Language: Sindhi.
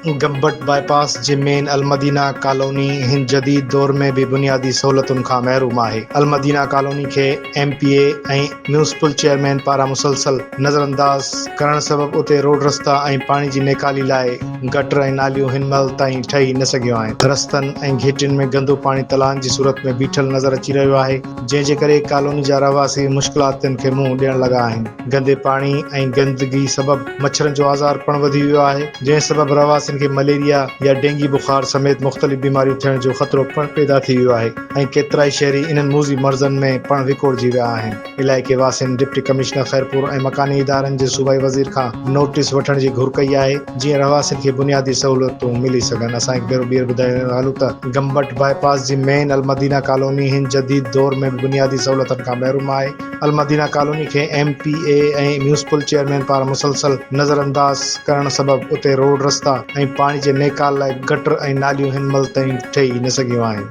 گمبٽ باء پاس جي مين المدينه ڪالوني هن جديد دور ۾ به بنيادي سهولتن کان محروم آهي. المدينه ڪالوني کي M P A ۽ municipal chairman پاران مسلسل نظرانداز ڪرڻ سبب اتي روڊ رستا ۽ پاڻي جي نيڪالي لاء گٽر ۽ ناليون هن مهل تائين ٺهي نه سگهيون آهن. رستن ۽ گهٽين ۾ گندو پاڻي تلائن جي صورت ۾ بيٺل نظر اچي رهيو آهي، جنهن جي ڪري ڪالوني جا رهواسي مشڪلاتن کي منهن ڏيڻ لڳا آهن. گندي پاڻي ۽ گندگي سبب مڇرن جو آزار پڻ وڌي ويو آهي، جنهن سبب رهواسين کي مليريا يا ڊينگي بخار سميت مختلف بيماريون ٿيڻ جو خطرو پڻ پيدا ٿي ويو آهي ۽ ڪيترائي شهري انهن موذي مرضن ۾ پڻ وڪوڙجي ويا آهن. علائقي واسين ڊپٽي ڪمشنر خيرپور ۽ مڪاني ادارن جي صوبائي وزير کان نوٽيس وٺڻ جي گهر ڪئي آهي جيئن رهواسين کي بنيادي سهولتون ملي سگهن. اسان هڪ ڀيرو ٻيهر ٻڌايو هلون ته گمبٽ باء پاس جي مين المدينه ڪالوني هن جديد دور ۾ به بنيادي سهولتن کان محروم آهي. المدينه ڪالوني کي ايم پي اي ۽ ميونسپل چيئرمين پاران مسلسل نظرانداز ڪرڻ سبب اتي روڊ رستا ۽ پاڻي جي نيڪال لاء گٽر ۽ ناليون هن مهل تائين ٺهي نه سگهيون آهن.